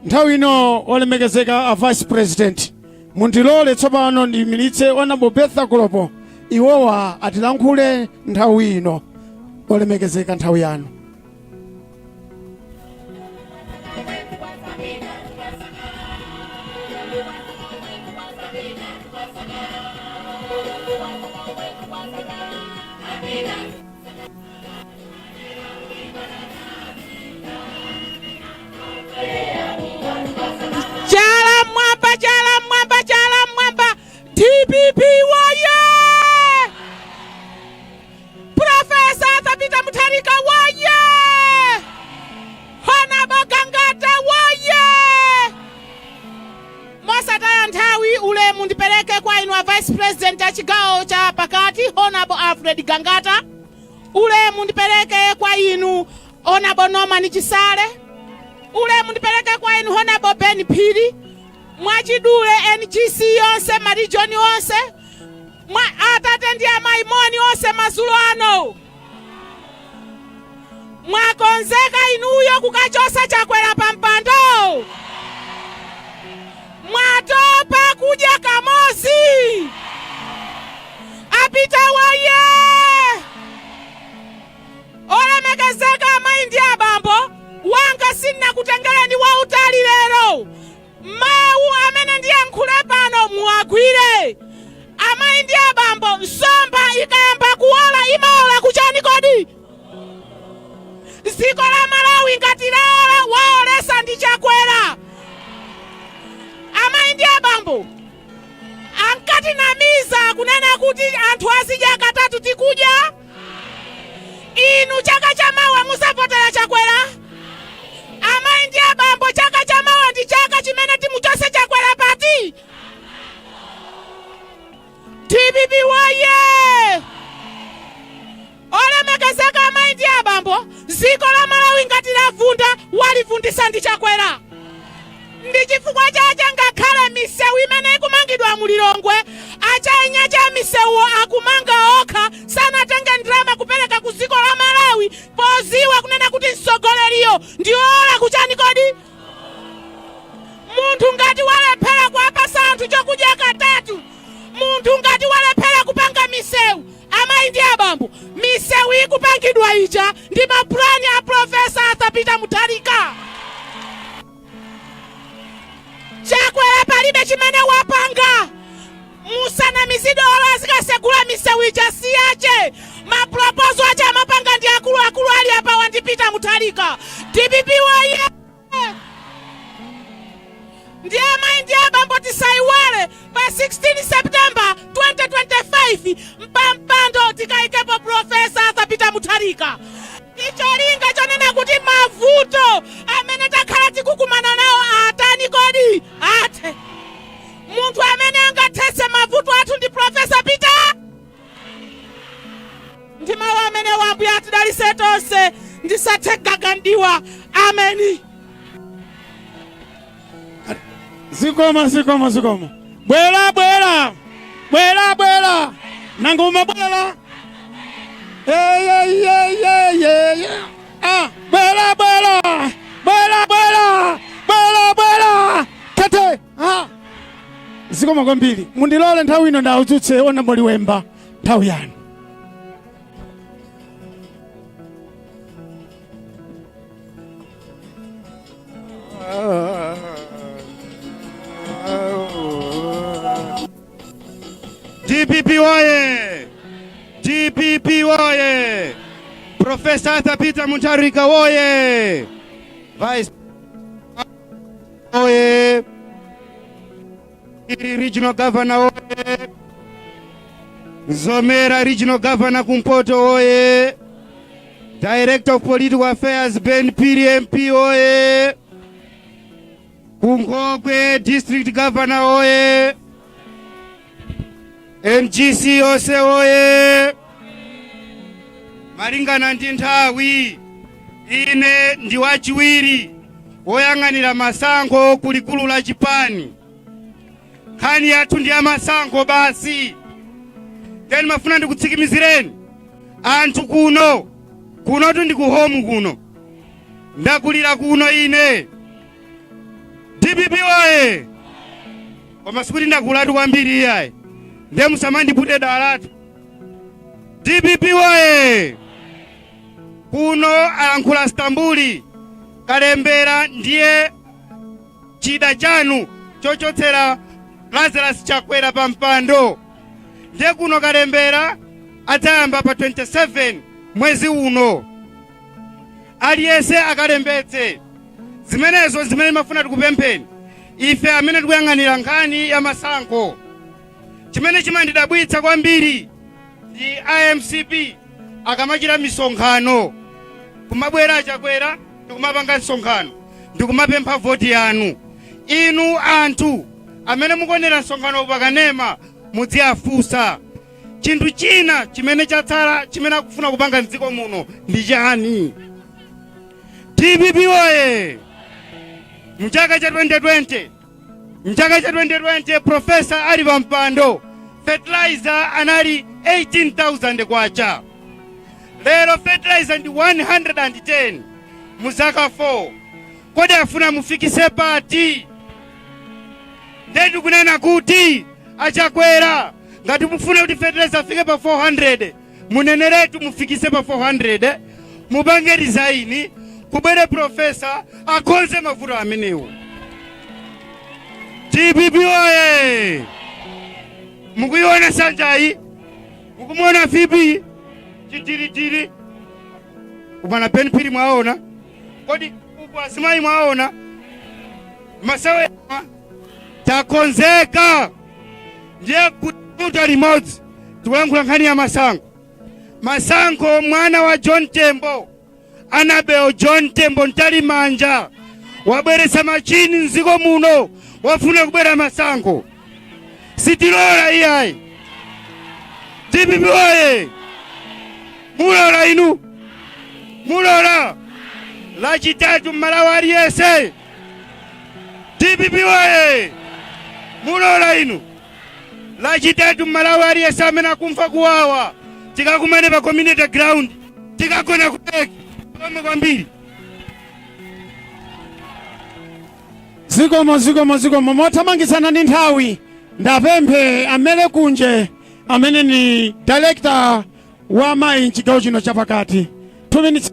Nthawi ino, olemekezeka a Vice President, mundilole tsopano ndiyimiritse Honorable Bertha Golopo, iwowa atilankhule nthawi ino. Olemekezeka, nthawi yanu. Chala mwamba, chala mwamba, chala mwamba! DPP woye! Professor Arthur Peter Mutharika woye! Honorable Gangata woye! Mosataya nthawi, ulemu ndipereke kwa inu a Vice President a chigawo cha pakati, Honorable Alfred Gangata. Ulemu ndipereke kwa inu, Honorable Norman Chisale. Ulemu ndipereke kwa inu, Honorable Ben Phiri. Mwachidule, NGC yonse, marijoni onse, mwa atate ndi amayi, moni onse madzulo ano. Mwakonzeka inuyo kukachosa Chakwera pa mpando? Mwatopa kudya kamozi? Apita waye! Olemekezeka amayi ndi abambo, wanga sindinakutengereni wautali lero. Mawu amene ndiyankhule pano muwagwire. Amayi ndi abambo, nsomba ikayamba kuwola imawola kuchani kodi? Dziko la Malawi ngati lawola, waolesa ndi Chakwera. Amayi ndi abambo, ankatinamiza kunena kuti anthu azidya katatu. Tikudya? Inu, chaka chamawa musavotera Chakwera? Amayi ndi abambo, chaka chamawa ndi chaka chimene timuchose Chakwera pati. DPP woye! Olemekezeka amayi ndi abambo, dziko la Malawi ngati lavunda, walivundisa ndi Chakwera. Ndi chifukwa chache ngakhale misewu imene ikumangidwa mu Lilongwe, achainya cha misewuwo akumanga okha, sanatenge ndalama kupereka ku dziko la Malawi, poziwa kunena kuti mtsogoleriyo ndi ola kuchani kodi? Munthu ngati walephera kuwapasa anthu chokudya katatu, munthu ngati walephera kupanga misewu. Amayi ndi abambo, misewu ikupangidwa ija ndi mapulani a Professor Arthur Peter Mutharika. Chakwera palibe chimene wapanga. Musanamizidwe, olo azikasegula misewu ija siyache. Ma proposal ache amapanga ndi akuluakulu ali apawa ndi Peter Mutharika. DPP woye! Ndi amayi ndi abambo, tisayiwale pa 16 September 2025 mpampando tikayikepo Professor Arthur Peter Mutharika, icholinga chonena kuti mavuto amene takhala tikukumana nawo atani kodi? Athe. Munthu amene angathetse mavuto athu ndi Professor Peter. Ndi mawu amene, Ambuye atidalitse tonse. Ndisathe gagandiwa. Ameni. Zikomo, zikomo, zikomo. Bwera, bwera, bwera, bwera, nanga umabwera? Eyeyeyeyeye! Ah, bwera, bwera, bwera, bwera, bwera, bwera, tete. Ah, zikomo kwambiri. Mundilole nthawi ino ndaudzutse Honorable Liwemba, nthawi yanu. DPP woye! DPP woye! Professor Arthur Peter Mutharika woye! Vice woye! Regional Governor woye! Nzomera Regional Governor kumpoto woye! Director of Political Affairs Ben Phiri MP oye! Kunkhokwe District Governor oye! NGC yonse oye! Malingana ndi nthawi, ine ndi wachiwiri woyang'anira masankho kulikulu la chipani. Nkhani yathu ndi ya masankho basi. Then mafuna ndikutsimikizireni anthu kuno, kunotu ndi ku home kuno, ndakulira kuno ine. DPP oye! Koma sikuti ndakulatu kwambiri iyayi, ndiye musamandipute dalatu. DPP oye! Kuno alankhula Stambuli, kalembera ndiye chida chanu chochotsera Lazarus Chakwera pa mpando. Ndiye kuno kalembera adzayamba pa 27 mwezi uno. Aliyense akalembetse. Zimenezo zimene mafuna tikupempheni ife amene tikuyang'anira nkhani ya masankho. Chimene chimandidabwitsa kwambiri ndi IMCP akamachita misonkhano, kumabwera aChakwera ndikumapanga msonkhano ndikumapempha voti yanu. Inu anthu amene mukuonera msonkhano pakanema, mudziafunsa chinthu china chimene chatsala chimene akufuna kupanga mdziko muno ndi chani? DPP oye! Mchaka cha 2020, mchaka cha 2020, profesa ali pa mpando, fertilizer anali 18,000 kwacha. Lero fertilizer ndi 110 mu zaka 4. Kodi afuna mufikise pati? Ndetu kunena kuti aChakwera, ngati mufuna kuti fertilizer afike pa 400, muneneretu mufikise pa 400, mupange resign, kubwere profesa akonze mavuto amenewo. DPP oye! Mukuiona sanjayi, mukumuona VP chitiritiri upana Ben Phiri, mwaona? Kodi uku azimayi mwaona masewe? Takonzeka. Ndiye kuta limodzi tikulankhula nkhani ya masankho. Masankho, mwana wa John Tembo, Annabel John Tembo Mtalimanja, wabweretsa machini mdziko muno, wafuna kubwera masankho. Sitilola iyayi. DPP oye! Mulola inu? Mulola? Lachitatu, Mmalawi aliyense, DPP oye! Mulola inu? Lachitatu, Mmalawi aliyense amene akumva kuwawa, tikakumane pa community ground, tikagona kuteki koma kwambiri. Zikomo, zikomo, zikomo. Mothamangitsana ndi nthawi, ndapemphe amene kunje amene ni director wa mayi mchigawo chino chapakati, 2 minutes,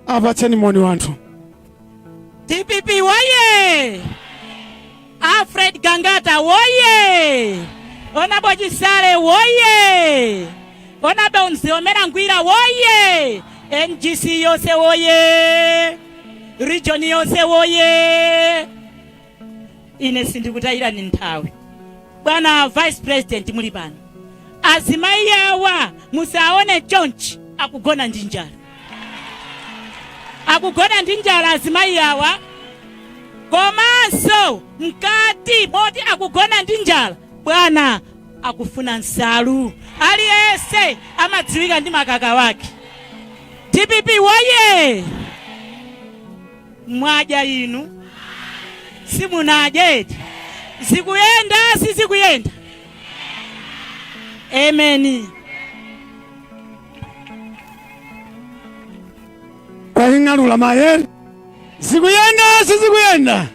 apatseni moni wanthu. DPP woye! Alfred Gangata woye! Honourable Chisale woye! Honourable Mziomera Ngwira woye! NGC yonse woye! Region yonse woye! Ine sindikutayirani nthawi. Bwana Vice President, muli pano, azimayi awa musaone chonchi, akugona ndi njala, akugona ndi njala azimayi awa. Komanso mkati moti akugona ndi njala, bwana, akufuna nsalu. Aliyense amadziwika ndi makaka wake. DPP woye! Mwadya inu? Simunadye eti? Zikuyenda, sizikuyenda? Ameni. Kwaying'alula maye, zikuyenda, sizikuyenda?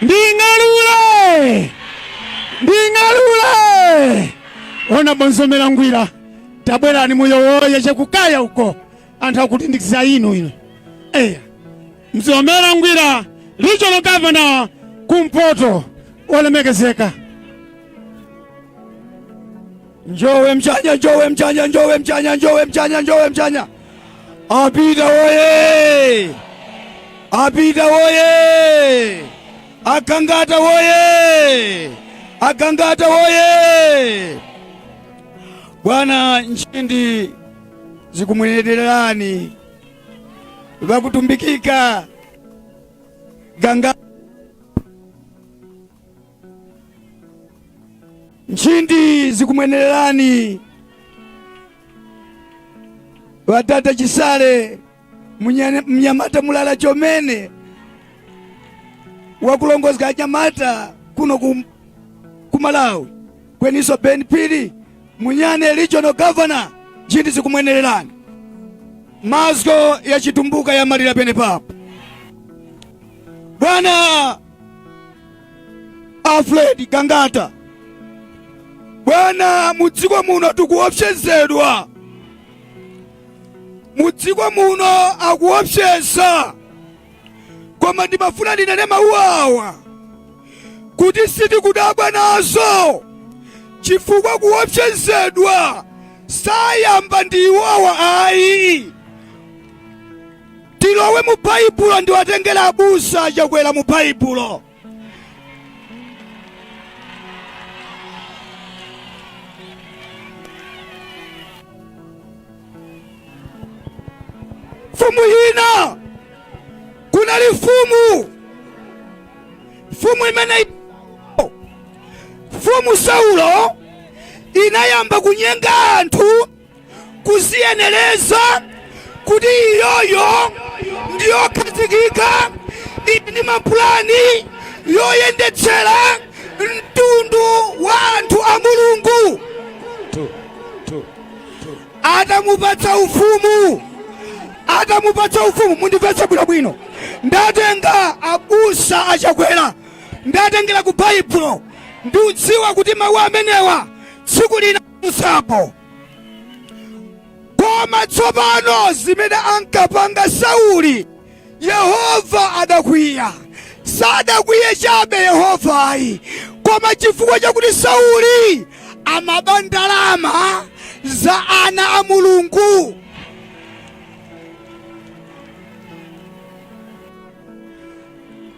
Nding'alule, nding'alule. Ona bonzomera ngwira, tabwerani muyowoye chekukaya uko, anthu akuti ndikiza inu inu. Eya, Mzomera Ngwira, regional governor kumpoto, olemekezeka. Njowe mchanya, njowe mchanya, njowe mchanya, njowe mchanya, njowe mchanya! Apita woye! Apita woye! Agangata woye! Agangata woye! Bwana, nchindi zikumwenererani vakutumbikika ganga. Nchindi zikumwenererani vatata Chisale, mnyamata mulala chomene wakulongozeka anyamata kuno ku Malawi, kweniso Ben Phiri Munyane, regional governor, nchindi zikumwenererani. Mazgo ya Chitumbuka yamalira pene papo, bwana. Alfred Gangata. Bwana, mudziko muno tikuopsezedwa, mudziko muno akuopseza, koma ndimafuna ndinene mawu awa kuti sitikudabwa nazo, chifukwa kuopsezedwa sayamba ndi iwowa ayi. Tilowe mu Baibulo, ndiwatengera abusa Chakwera mu Baibulo. Mfumu ina, kunali mfumu, mfumu imene mfumu Saulo inayamba kunyenga anthu, kuziyenereza kuti iyoyo ndiyokhazikika, ili ndi mapulani yoyendetsera mtundu wa anthu a Mulungu. Atamupatsa ufumu, atamupatsa ufumu, mundimvetse bwinobwino, ndatenga abusa aChakwera, ndatengera ku Baibulo, ndiudziwa kuti mawu amenewa tsiku lina musapo. Koma tsopano zimene ankapanga Sauli, Yehova adakwiya. Sadakwiye chabe Yehova ayi, koma chifukwa chakuti Sauli amaba ndalama za ana a Mulungu.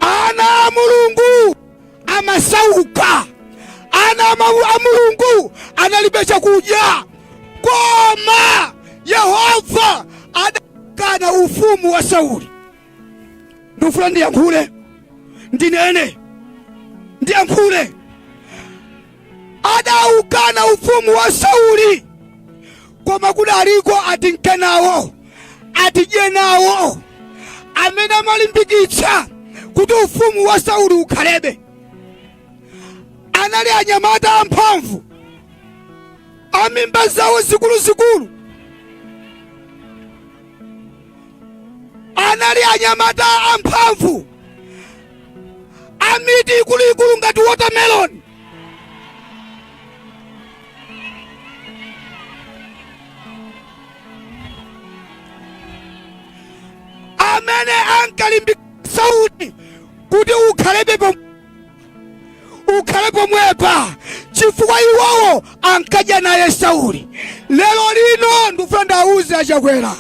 Ana a Mulungu amasauka, ana a Mulungu analibe chakudya, koma Yehova adakana ufumu wa Sauli. Ndikufuna ndiyankhule, ndinene, ndiyankhule. Adaukana ufumu wa Sauli, koma kudaliko atinke nawo, atidye nawo, amene amalimbikitsa kuti ufumu wa Sauli ukhalebe. Anali anyamata amphamvu, amimba zawo zikuluzikulu. Anali anyamata amphamvu, amiti ikuluikulu ngati watermelon. Amene ankalimbikitsa Sauli kuti ukhalebe ukhale pomwepa, chifukwa iwowo ankadya naye Sauli. Lero lino ndikufuna ndawuze aChakwera,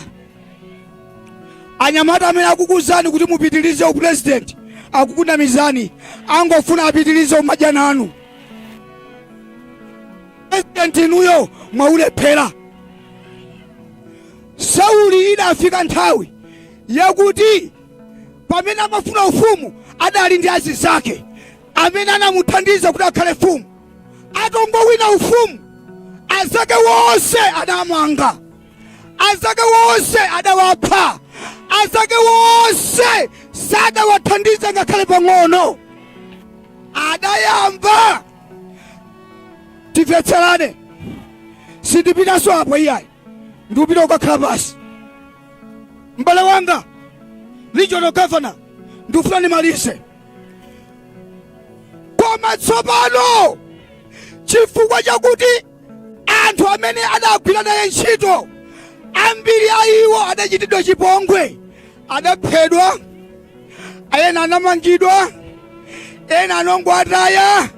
anyamata amene akukuuzani kuti mupitirize upurezidenti akukunamizani, angofuna apitirize umadya nanu. President inuyo mwaulephera. Sauli idafika nthawi yakuti pamene amafuna ufumu adali ndi azizake amene anamuthandiza kuti akhale mfumu. Atongowina ufumu, azake wonse adamanga, azake wonse adawapha, azake wonse sadawathandize ngakhale pang'ono. Adayamba, timvetserane, sindipitanso apo iyayi, ndikupita kukakhala pasi. M'bale wanga regional governor, ndikufuna ndimalize. Koma tsopano chifukwa chakuti anthu amene adagwira naye ntchito ambiri a iwo adachitidwa chipongwe, adaphedwa, ena anamangidwa, ena anongowataya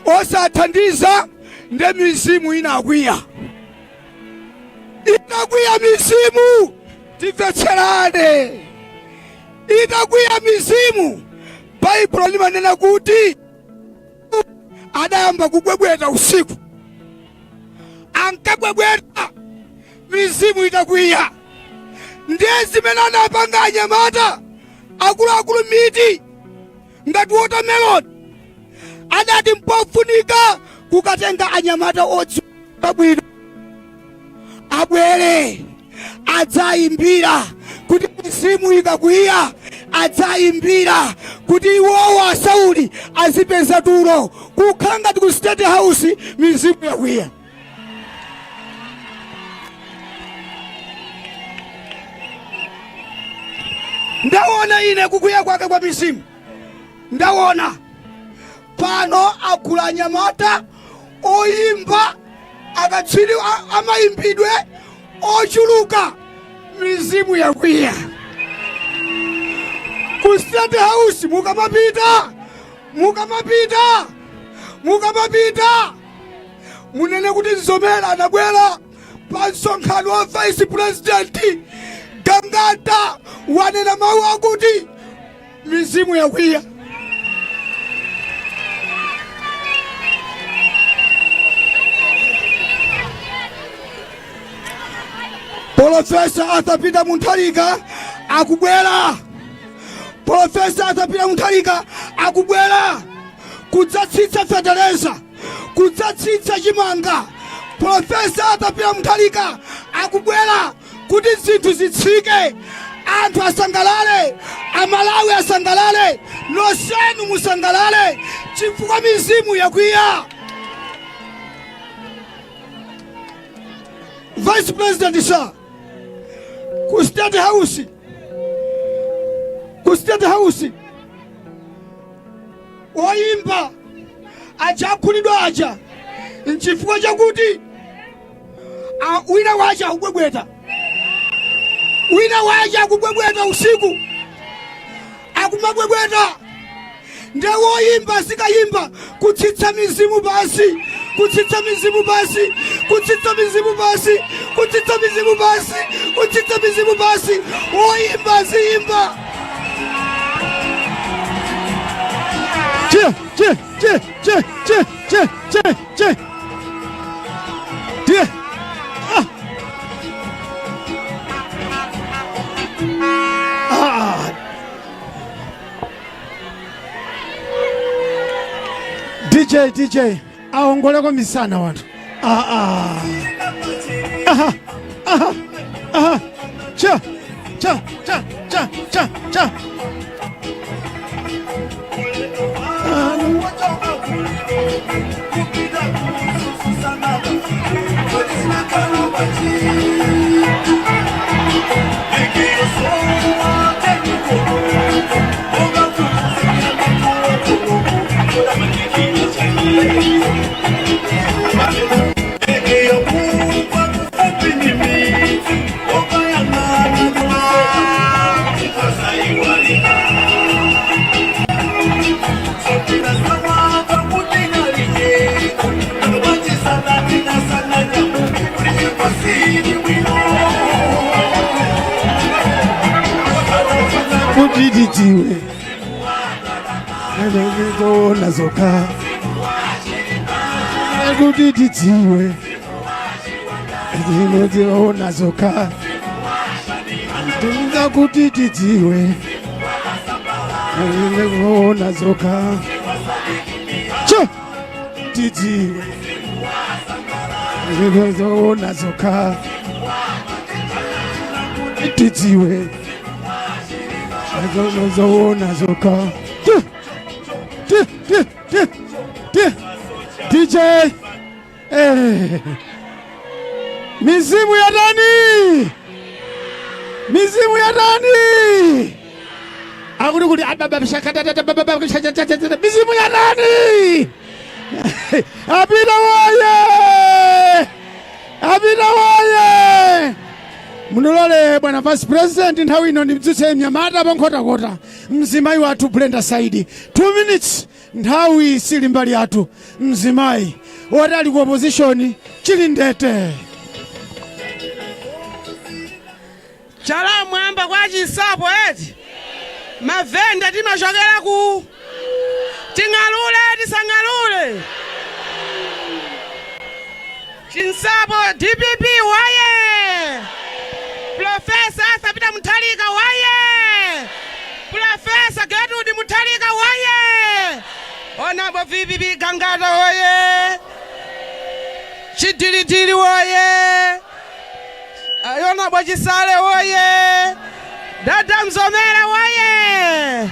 osathandiza, nde mizimu inakwiya, itakwiya mizimu, timvetserane, itakwiya mizimu, Baibulo limanena kuti adayamba kubwebweta usiku, ankabwebweta mizimu itakwiya. Ndiye zimene anapanga anyamata akuluakulu miti ngati watermelon, adati mpofunika kukatenga anyamata odziwika bwino abwere adzayimbira kuti mizimu ikakwiya, adzayimbira kuti iwowo aSauli azipeza tulo, kukhala ngati ku State House mizimu yakwiya. Ndaona ine kukwiya kwake kwa mizimu, ndaona. Pano agula anyamata oyimba akatswiri amayimbidwe ochuluka. Mizimu yakwiya. Ku State House mukamapita, mukamapita, mukamapita munene kuti Mzomera anabwera pa msonkhano wa Vice President Gangata, wanena mawu akuti mizimu yakwiya. Polofesa Arthur Peter Mutharika akubwera. Polofesa Arthur Peter Mutharika akubwera kudzatsitsa fetereza, kudzatsitsa chimanga. Polofesa Arthur Peter Mutharika akubwera kuti zinthu zitsike, anthu asangalale, Amalawi asangalale, nonsenu musangalale, chifukwa mizimu yakwiya. Vice President sir, ku State House, ku State House oyimba aja akhulidwa aja nchifukwa chakuti wina wacha akubwebweta, wina wacha akubwebweta usiku, akumabwebweta. Nde woyimba azikayimba kutsitsa mizimu pansi, kutsitsa mizimu pansi, kutsitsa mizimu pansi, kutsitsa mizimu pansi, kutsitsa mizimu pansi. Woyimba aziyimba. Che, che, che, che, che, che, che, che. Tiye. Ah. Ah. DJ, DJ, aongoleko misana wanthu. Ah, ah. Aha, aha, aha. Cha, cha, cha, cha, cha, cha. Kuti tidziwe zoona zokha, kuti tidziwe zoona zokha, tinza kuti tidziwe zoona zokha, cho tidziwe zoona zokha, tidziwe zoona zokha. Ti, ti, ti, ti, DJ, eh. Mizimu ya tani, mizimu ya tani, akuti kuti mizimu ya tani. Apita woye, apita woye. Mundilole bwana Vice President, nthawi ino ndimdzutse mnyamata pankhotakota, mzimayi wathu Brenda Saidi. 2 minutes, nthawi sili mbali yathu. Mzimayi woti ali ku opposition chili ndete. Chala mwamba kwa Chinsapo eti mavenda timachokera ku ting'alule tisang'alule. Chinsapo DPP waye! Professor Arthur Peter Mutharika waye! Professor Gertrude Mutharika waye! Honorable VPP Gangata woye! Chidilidili woye! Honorable Chisale woye! Dada Mzomera woye!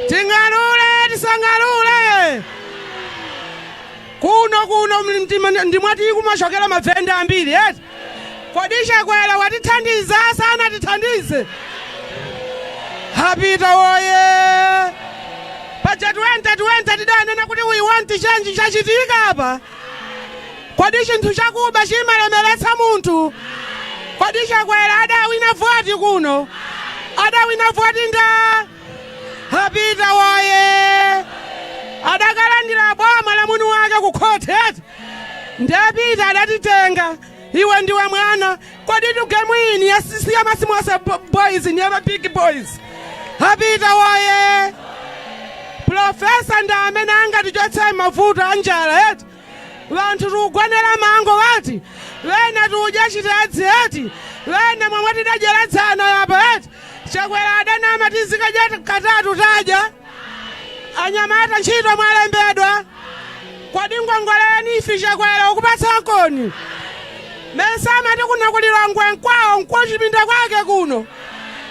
Ting'alule tisang'alule. Kuno kuno ndimwati kumachokera mavenda ambiri eti. Kodi Chakwera watithandiza sanatithandize? Hapita woye! Paja 2020 tidanena kuti we want change, chachitika apa. Kodi chinthu chakuba chimalemeretsa munthu? Kodi Chakwera adawina voti kuno? Adawina voti nda apita woye, adakalandira boma la mwini wake ku khoti eti. Ndepita adatitenga, iwe ndiwe mwana. Kodi tu game ini yasisiya ma small boys ni ama big boys. Apita woye. Professor ndi amene angatichotse mavuto a njala eti. Vanthu tikugonera mango wati, wena tiudya chitedzi eti, wena mwamwe tidadyeretsana yapa eti. Chakwera adanama tizikadya katatu tadya. Anyamata ntchito mwalembedwa. Kodi ngongoleni ifi Chakwera ukupatsa nkoni? Mesa amati kuno ku Lilongwe nkwawo, nkuchipinda kwake kuno.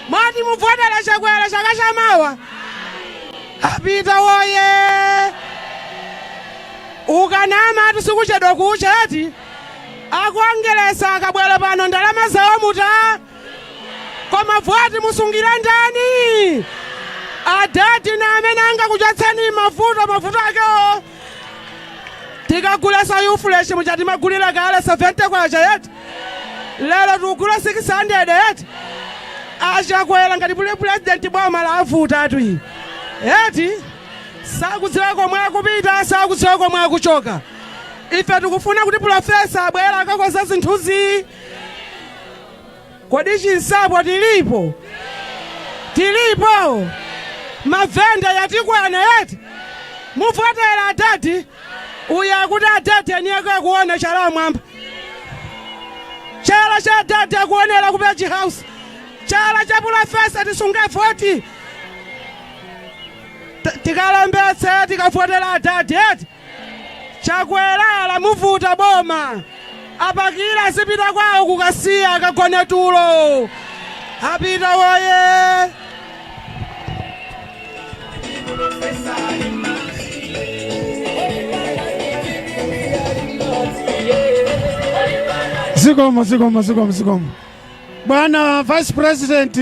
Mwati muvotera Chakwera chaka chamawa? Apita woye. Ukanama ati sikuchedwa kucha eti. Akuongeresa akabwera pano ndalama zawo muta, koma voti musungire ndani? Adadi na amene angakuchotseni mavuto. Mavuto akewo tikagula sa fresh muchati magulira kale 70 kwacha eti, lero tikugula 600 eti. Achakwera ngati pule president boma la avuta atu iyi eti, sakudziwa komwe akupita, sakudziwa komwe akuchoka. Ife tikufuna kuti professor abwera akakoza zinthuzi. Kodi chinsapo tilipo? Tilipo? Mavenda yatikwana eti. Muvotera adadi uyu akuti adadi aniyeko akuona chala mwamba, chala cha adadi akuonera ku Page House, chala cha professor. Tisunge voti, tikalembetse, tikavotera adadi eti. Chakwera lamuvuta boma, apakira azipita kwawo kukasiya akagone tulo. Apita woye. Zikomo, zikomo, zikomo, zikomo, bwana vice president.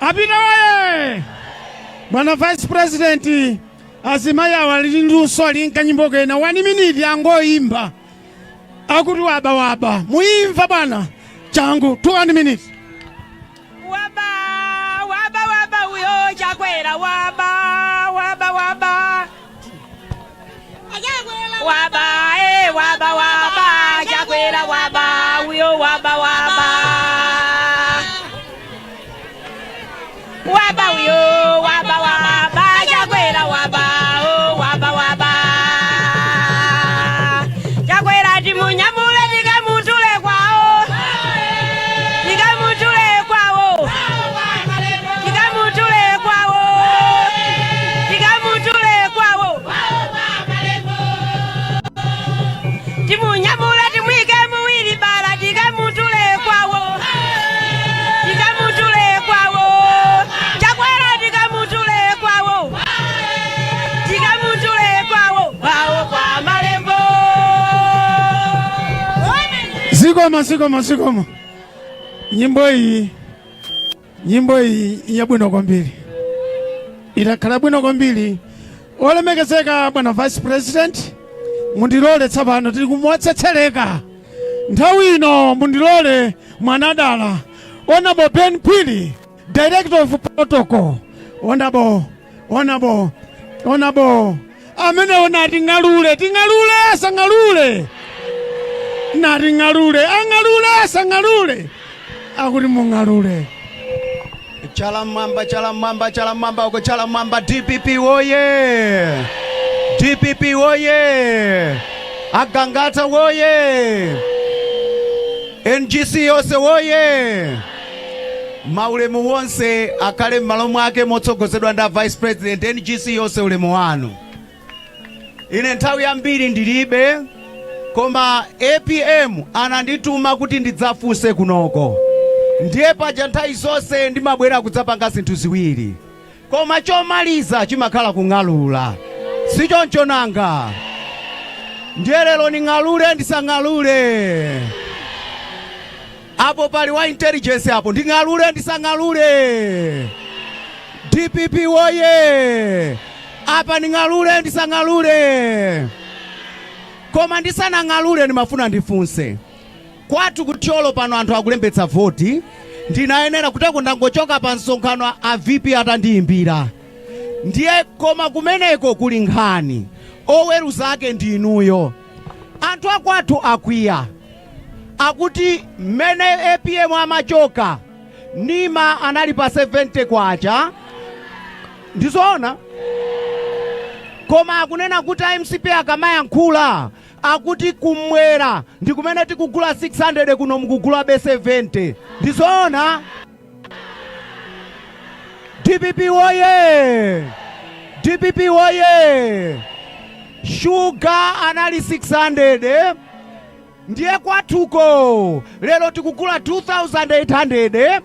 Apita woye. Bwana vice president, azimayi awa lili luso linkanyimbo kena, 1 minute angoyimba akuti waba waba. Muimva bwana, changu, 2 minutes. Waba waba waba uyo Chakwera waba waba waba waba eh waba waba Chakwera waba uyo waba waba waba uyo waba waba Chakwera waba oh waba waba Chakwera timunyamule tikamutule kwawo, tikamutule kwawo, tikamutule kwawo, tikamutule kwawo, timunyamule timwike muwiri bala tikamutule kwawo, tikamutule kwawo Chakwera, tikamutule kwawo, tikamutule kwawo, kwawo kwa Malembo. Zikomo, zikomo, zikomo. Nyimbo iyi, nyimbo iyi yabwino kwambiri, itakhala bwino kwambiri. Olemekezeka bwana vice president, mundilole tsopano tili kumotsetsereka nthawi ino, mundilole mwanadala Honorable Ben Phiri, director of protocol, honorable, honorable, honorable amene ona ting'alule, ting'alule, asang'alule, nati ng'alule, ang'alule, asang'alule, akuti mung'alule. Chala mwamba, chala mwamba, chala mwamba uko, chala mwamba. DPP woye! DPP woye! Agangata woye! NGC yonse woye! Maulemu wonse akhale m'malo mwake motsogozedwa ndi vice president. NGC yonse, ulemu wanu. Ine nthawi yambiri ndilibe, koma APM anandituma kuti ndidzafunse kunoko. Ndiye paja nthawi zonse ndimabwera kudzapanga zinthu ziwiri, koma chomaliza chimakhala kung'alula, sichoncho nanga? Ndiye lero ning'alule, ndisang'alule? Apo pali wa intelligence apo. Nding'alule, ndisang'alule? DPP woye! Apa nding'alule ndisang'alule? Koma ndisanang'alule ndimafuna ndifunse. Kwathu ku Thyolo pano anthu akulembetsa voti. Ndinayenera kuteko ndangochoka pa msonkhano a VP atandiyimbira. Ndiye koma kumeneko kuli nkhani. Oweruza ake ndi inuyo. Anthu akwathu akwiya. Akuti mmene APM amachoka Nima anali pa 70 kwacha. Ndizoona? Koma akunena kuti a mcp akamayankhula akuti kumwera ndi kumene tikugula 600 kuno mukugulabe 70. Ndizoona? DPP woye! DPP woye! Shuga anali 600 ndiye kwathuko lero tikugula 2800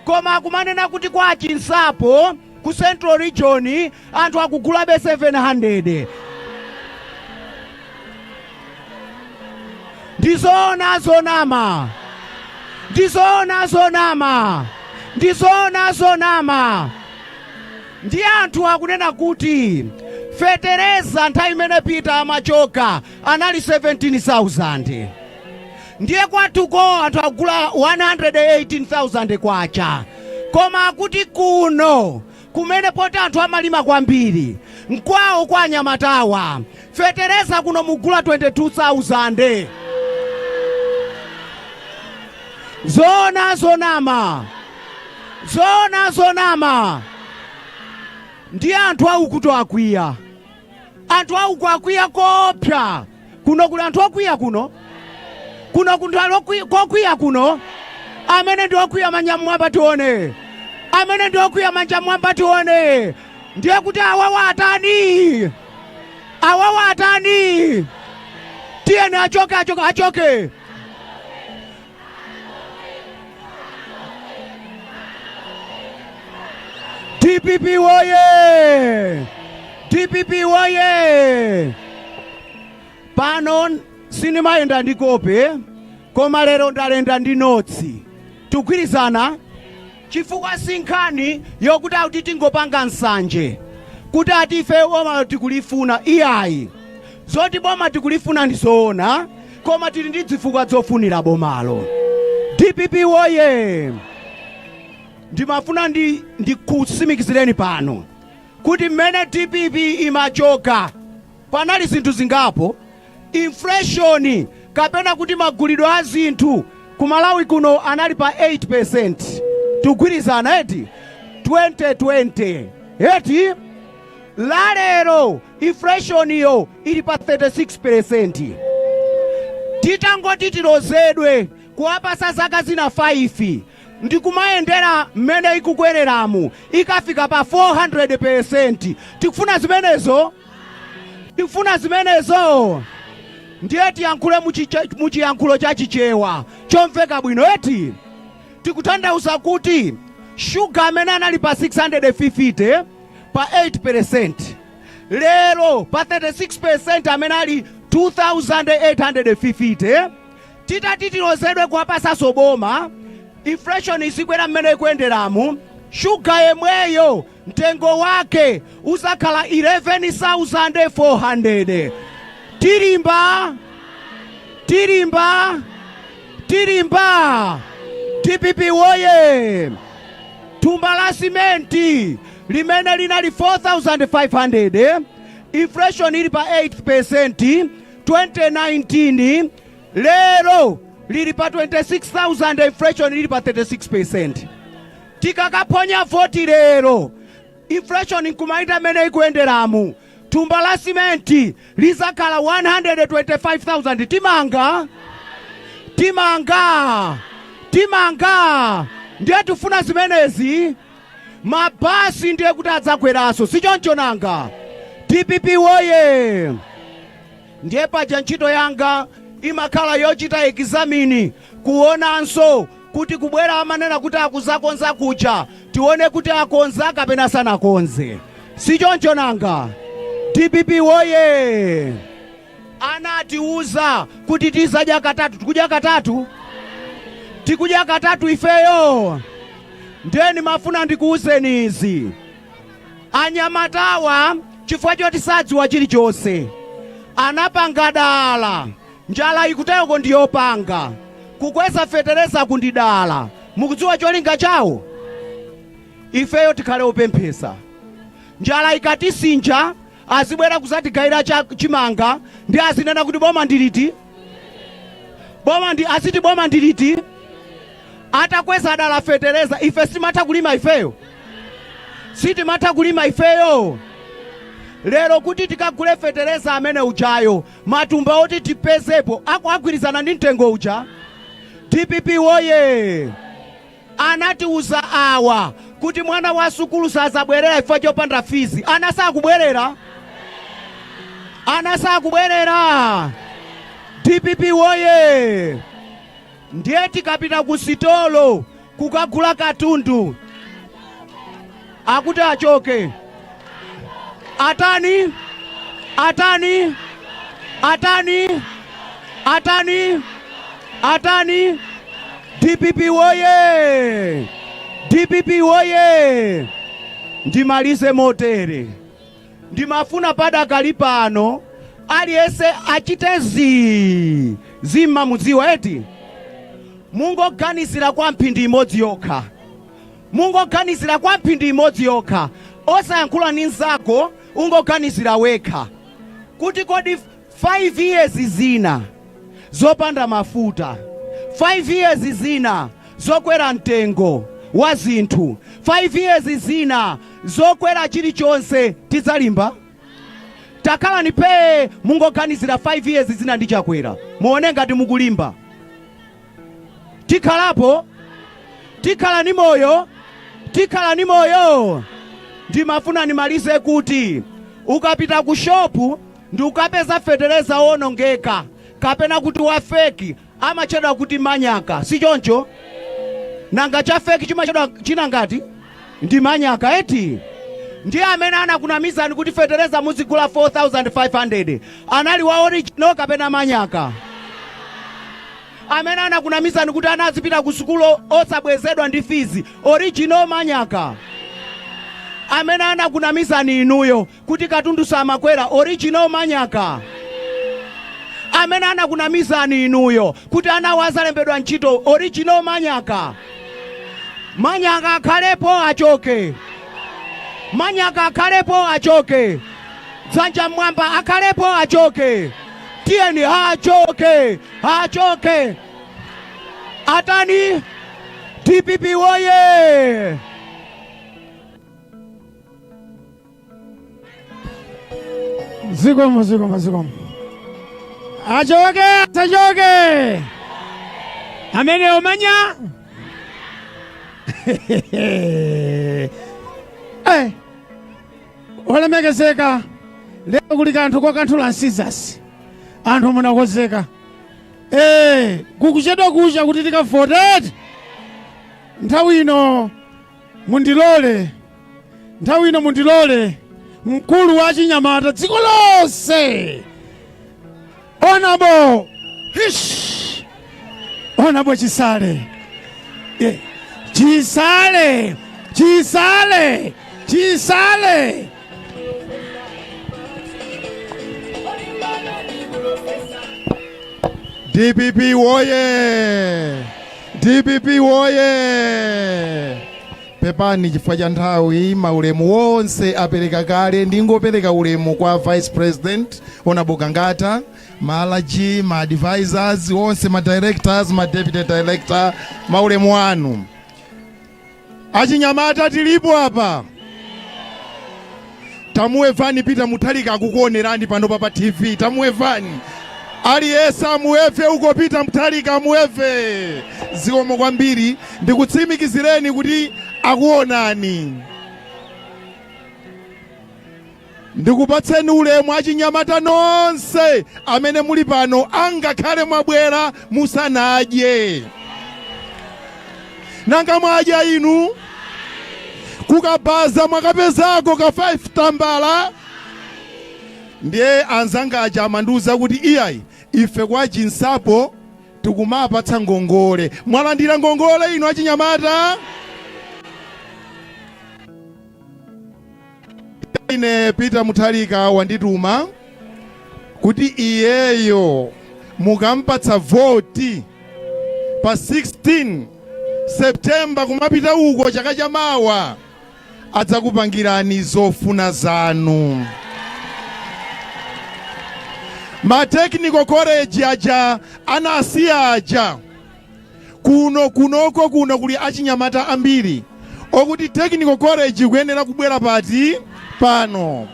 koma akumanena kuti kwa Chinsapo ku Central Region anthu akugulabe 700. Ndizoona zonama? Ndizoona zonama? Ndizoona zonama? Ndiye anthu akunena kuti fetereza nthawi imene Peter amachoka anali 17,000 ndiye kwathuko anthu akugula 118,000 kwacha koma akuti kuno kumene poti anthu amalima kwambiri nkwawo kwa anyamatawa fetereza kuno mugula 22,000. Zoona zonama? Zoona zonama? Ndiye anthu aukutu akwiya. Anthu auku akwiya koopsa. Kuno kuli anthu okwiya kuno? Kuno kunthu ali kokwiya kuno? Amene ndi okwiya manja mmwamba tione. Amene ndi okwiya manja mmwamba tione. Ndiye kuti awawa atani? Awawa atani? Tiyeni achoke, achoke, achoke. DPP woye! DPP woye! Pano sindimayenda ndi kope, koma lero ndalenda ndi notsi. Tikugwirizana? Chifukwa si nkhani yokuti akuti tingopanga nsanje kuti ati ife boma tikulifuna iyayi. Zoti boma tikulifuna ndi zoona koma tili ndi zifukwa zofunira bomalo. DPP woye! Ndimafuna ndikutsimikizireni pano kuti mmene DPP imachoka panali zinthu zingapo. Inflation kapena kuti magulidwe a zinthu ku Malawi kuno anali pa 8%. Tikugwirizana eti? 2020 eti? Lalero inflation yo ili pa 36%. Titangoti tilozedwe kuwapasa zaka zina 5 ndikumayendera mmene ikukwereramu ikafika pa 400%. Tikufuna zimenezo? Tikufuna zimenezo? Ndiye tiyankhule muchiyankhulo cha Chichewa chomveka bwino eti? Tikutanthauza kuti shuga amene anali pa 650 pa 8% lero pa 36% amene ali 2850 titati tilozedwe kuwapasanso boma inflation izikwera mmene ikuyenderamu shuga yemweyo mtengo wake uzakhala 11,400. Tilimba? Tilimba? Tilimba? DPP woye! Thumba la simenti limene linali 4,500, inflation ili pa 8% 2019, lero lili pa 26,000, inflation ili pa 36%. Tikakaphonya voti lero, inflation nkumayenda mmene ikuyenderamu, thumba la simenti lizakhala 125,000. Timanga? Timanga? Timanga? Ndiye tifuna zimenezi? Mabasi ndiye kuti adzakweranso, sichoncho nanga? DPP woye! Ndiye paja ntchito yanga imakhala yochita examine, kuonanso kuti kubwera amanena kuti akuzakonza kuja, tione kuti akonza kapena sanakonze. Sichoncho nanga? DPP woye! Anatiuza kuti tizadya katatu, tikudya katatu? Tikudya katatu ifeyo? Ndiye ndimafuna ndikuuzeni izi. Anyamatawa Chifukwa choti sadziwa chilichonse. Anapanga dala. Njala ikutayoko ndi yopanga. Kukweza feterezaku ndi dala. Mukudziwa cholinga chawo? Ifeyo tikhale opemphesa. Njala ikatisinja azibwera kuzatigayira cha chimanga ndi azinena kuti boma ndi liti? Boma ndi aziti boma ndi liti? Atakweza dala fetereza ife sitimatha kulima ifeyo? Sitimatha kulima ifeyo? Lero kuti tikagule fetereza amene ujayo matumba oti tipezepo ako agwirizana ndi mtengo uja? Dpp woyee! Anatiuza awa kuti mwana wa sukulu sazabwerera chifukwa chopanda fizi. Ana sakubwerera? Ana sakubwerera? Dpp woyee! Ndiye tikapita ku sitolo kukagula katundu akuti achoke. Atani? Atani? Atani? Atani? Atani? Dpp woye! Dpp woye! Ndimalize motere. Ndimafuna padakali pano aliyense achite zii zii mmamudziwa eti? Mungoganizira kwa mphindi imodzi yokha. Mungoganizira kwa mphindi imodzi yokha, osayankhula ndi nzako, ungoganizira wekha kuti kodi 5 years zina zopanda mafuta, 5 years zina zokwera mtengo wa zinthu, 5 years zina zokwera chilichonse tidzalimba? Takhalani phee mungoganizira 5 years zina ndi Chakwera muone ngati mukulimba. Tikhalapo? Tikhala ni moyo? Tikhala ni moyo? Ndimafuna ndimalize kuti ukapita ku shopu ndi ukapeza fetereza wonongeka kapena kuti wa fake amatchedwa kuti manyaka, si choncho? Nanga cha fake chimatchedwa china ngati ndi manyaka eti? Ndiye amene anakunamizani kuti fetereza muzigula 4500 anali wa original kapena manyaka? Amene anakunamizani kuti ana azipita ku sukulu osabwezedwa ndi fees, original manyaka? Amene anakunamizani inuyo kuti katundu samakwera, original manyaka? Amene anakunamizani inuyo kuti anawo azalembedwa ntchito, original manyaka? Manyaka akhalepo achoke. Manyaka akhalepo achoke. Dzanja mmwamba akhalepo achoke. Tiyeni achoke, achoke. Atani? Dpp woye! Zikomo, zikomo, zikomo. Achoke, asachoke. Amene omanya. Eh. Olemekezeka lero kuli kanthu kokanthula nsizasi. Anthu munakonzeka. Eh, kukuchedwa kucha kuti tikavote. Nthawi ino mundilole nthawi ino mundilole mkulu wa chinyamata dziko lonse Honourable hish Honourable Chisale yeah. Chisale Chisale Chisale DPP woye! DPP woye! Pepani chifukwa cha nthawi, maulemu wonse apereka kale. Ndingopereka ulemu kwa Vice President Honorable Gangata, ma LG, ma advisors onse, ma directors, ma deputy director, maulemu anu. Achinyamata tilipo apa. Tamuwevani Peter Mutharika akukuonerani pano pa TV. Tamuwevani. Aliyense amuweve uko Peter Mutharika amuweve. Zikomo kwambiri ndikutsimikizireni kuti akuonani. Ndikupatseni ulemu achinyamata nonse amene muli pano angakhale mwabwera musanadye. Nanga mwadya inu? Kukabaza mwakapezako ka 5 tambala? Ndiye anzanga aja amandiuza kuti iyayi ife kwa Chinsapo tikumapatsa ngongole. Mwalandira ngongole inu achinyamata? Ine Peter Mutharika wandituma kuti iyeyo mukampatsa voti pa 16 September kumapita uko chaka chamawa, adzakupangirani zofuna zanu. Ma technical college aja anasiya aja, kuno kunoko kuno kuli achinyamata ambiri okuti technical college kuyenera kubwera pati pano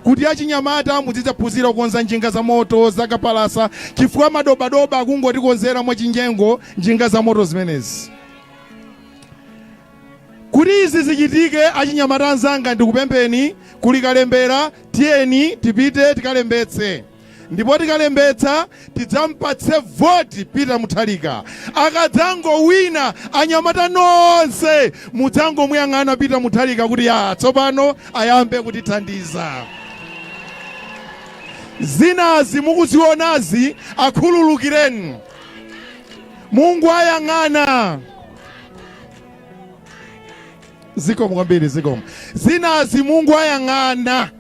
kuti achinyamata muzidzaphunzira kukonza njinga za moto zakapalasa, chifukwa madobadoba akungotikonzera mwachinyengo njinga za moto zimenezi. Kuti izi zichitike, achinyamata anzanga, ndikupempheni, kuli kalembera, tiyeni tipite tikalembetse, ndipo tikalembetsa tidzampatse voti Peter Mutharika. Akadzangowina, anyamata nonse mudzangomuyang'ana Peter Mutharika kuti ya tsopano ayambe kutithandiza. Zinazi mukuzionazi akhululukireni, Mungu ayang'ana. Zikomo kwambiri, zikomo. Zinazi Mungu ayang'ana,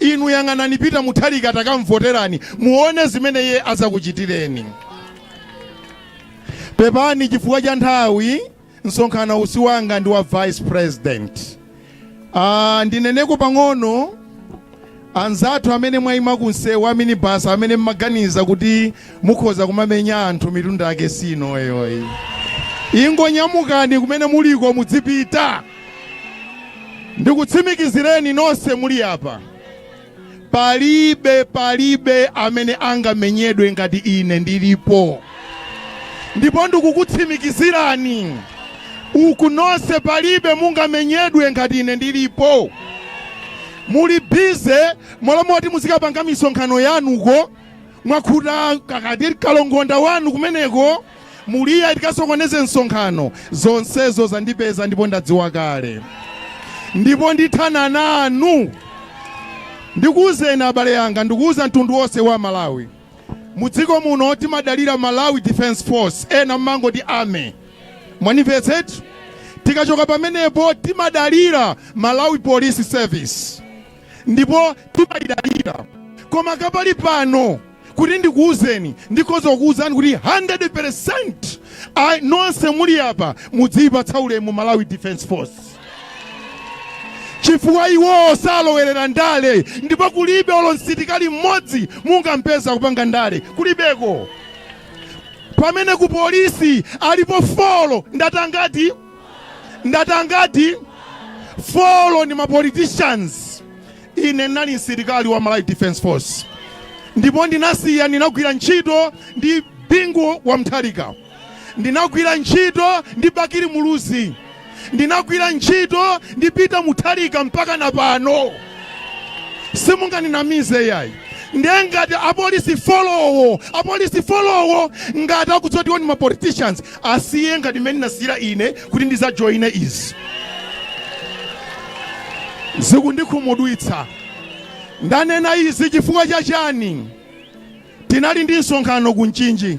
inu yang'anani Peter Mutharika, takamvoterani muone zimene iye azakuchitireni. Pepani chifukwa cha nthawi, msonkhano usi wanga ndi wa vice president. Ndineneko pang'ono, anzathu amene mwayima kunsewu wa minibus, amene mmaganiza kuti mukhoza kumamenya anthu, mitunda yake sinoyoyi. Ingonyamukani kumene muliko mudzipita. Ndikutsimikizireni nonse muli apa, palibe palibe amene angamenyedwe ngati ine ndilipo. Ndipo ndikukutsimikizirani uku nonse, palibe mungamenyedwe ngati ine ndilipo. Muli busy molomoti muzikapanga misonkhano yanuko, mwakhuta kakati kalongonda wanu kumeneko, muliya tikasokoneze msonkhano. Zonsezo zandipeza ndipo ndadziwa kale, ndipo ndithana nanu. Ndikuwuzeni abale anga, ndikuwuza mtundu wonse wa Malawi, mudziko muno timadalira Malawi Defense Force, ena mmangoti army, mwanimvetsetsa? Tikachoka pamenepo timadalira Malawi Police Service, ndipo timayidalira. Koma kapali pano kuti ndikuwuzeni, ndikhoza kukuwuzani kuti 100% nonse muli apa mudziyipatsa ulemu Malawi Defense Force, chifukwa iwowo salowerera ndale, ndipo kulibe olo msilikali mmodzi mungampeza kupanga ndale, kulibeko. Pamene ku polisi alipo four, ndatangati ndatangati four ni ma politicians. Ine ndinali msilikali wa Malawi Defense Force ndipo ndinasiya. Ndinagwira ntchito ndi Bingu wa Mutharika, ndinagwira ntchito ndi Bakili Muluzi, ndinagwira ntchito ndi Peter Mutharika mpaka na pano. Simunganinamize yayi. Ndiye ngati apolisi fourwo, apolisi fourwo ngati akudziwa kuti ni ma politicians, asiye ngati mmene ndinasiyira ine kuti ndizajoine izi. Zikundikhumudwitsa. Ndanena izi chifukwa chachani? Tinali ndi msonkhano ku Mchinji,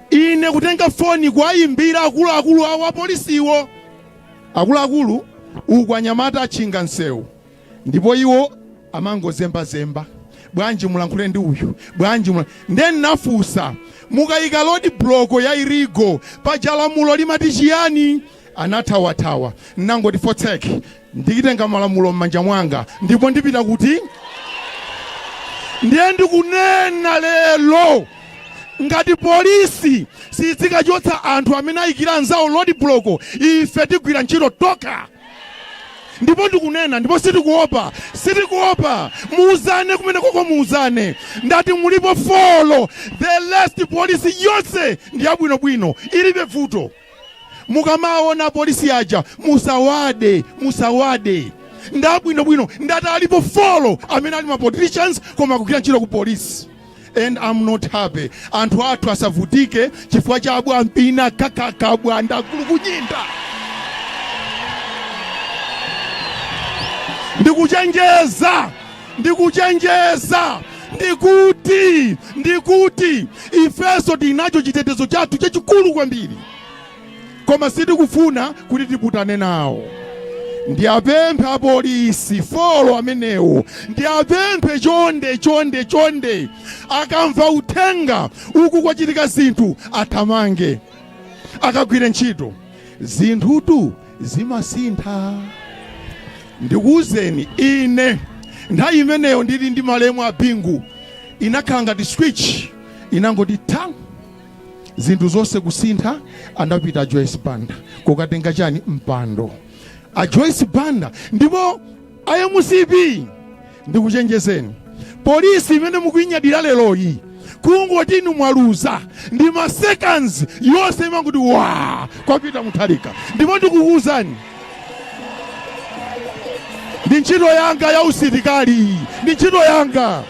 ine kutenga foni kuwayimbira akuluakulu awo apolisiwo, "Akuluakulu, uku anyamata atchinga msewu ndipo iwo amangozembazemba, bwanji mulankhule ndi uyu, bwanji mula." Ndiye ndinafunsa, "Mukayika road block ya illegal paja lamulo limati chiyani?" Anathawathawa. Nangoti fotsek, ndikitenga malamulo m'manja mwanga ndipo ndipita kuti. Ndiye ndikunena lero, ngati polisi sizikachotsa anthu amene ayikira anzawo road block, ife tigwira ntchito tokha. Ndipo ndikunena, ndipo sitikuopa, sitikuopa. Muuzane kumene koko, muuzane. Ndati mulipo four, the rest polisi yonse ndi yabwinobwino, ilibe vuto. Mukamaona polisi aja musawade, musawade, ndabwinobwino. Ndati alipo four amene ali ma politicians koma akugwira ntchito ku polisi, and I'm not happy. Anthu athu asavutike chifukwa cha abwampina kakakabwa ndakulukunyinda. Ndikuchenjeza, ndikuchenjeza, ndikuti ifenso tinacho chitetezo chathu chachikulu kwambiri, koma sitikufuna kuti tiputane nawo. Ndiapemphe apolisi folo amenewo, ndiapemphe chonde chonde chonde, akamva uthenga uku kwachitika zinthu athamange akagwire ntchito. Zinthutu zimasintha. Ndikuwuzeni ine, nthawi imeneyo ndili ndi malemu a Bingu, inakhala ngati switch inangoti ta, zinthu zonse kusintha. Anapita Joyce Banda kukatenga chani? Mpando. A Joyce Banda. Ndipo a MCP, ndikuchenjezeni, polisi imene mukuinyadira leroyi, kungoti inu mwaluza ndi ma seconds yonse imanguti wa kwapita Mutharika. Ndipo ndikukuwuzani, ndi ntchito yanga ya usilikali, ndi ntchito yanga.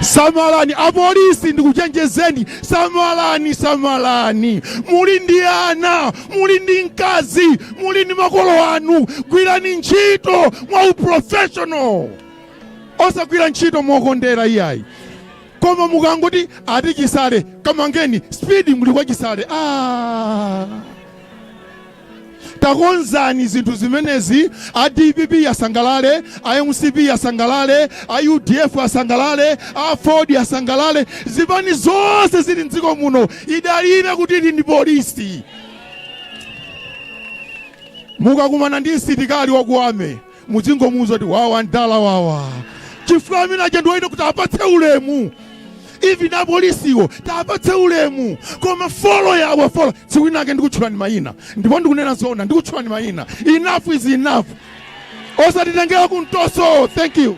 Samalani apolisi, ndikuchenjezeni, samalani, samalani. Muli ndi ana, muli ndi mkazi, muli ndi makolo anu. Gwirani ntchito mwa uprofessional, osagwira ntchito mokondera iyayi. Koma mukangoti ati Chisale kamangeni, speed muli kwa Chisale. Ah. Takonzani zinthu zimenezi, a DPP asangalale, a MCP asangalale, a UDF asangalale, a Ford asangalale. Zipani zonse zili mdziko muno idalire kuti ili ndi polisi. Mukakumana ndi msilikali wakuame, muzingomuuza kuti wawa ndala wawa, chifukwa amene aja ndiwoyita kuti apatse ulemu. Even apolisiwo tapatse ulemu, koma folo yawo folo. Tsiku linake ndikutchulani mayina, ndipo ndikunena zoona, ndikutchulani mayina. Enough is enough, osatitengera kumtoso. Thank you.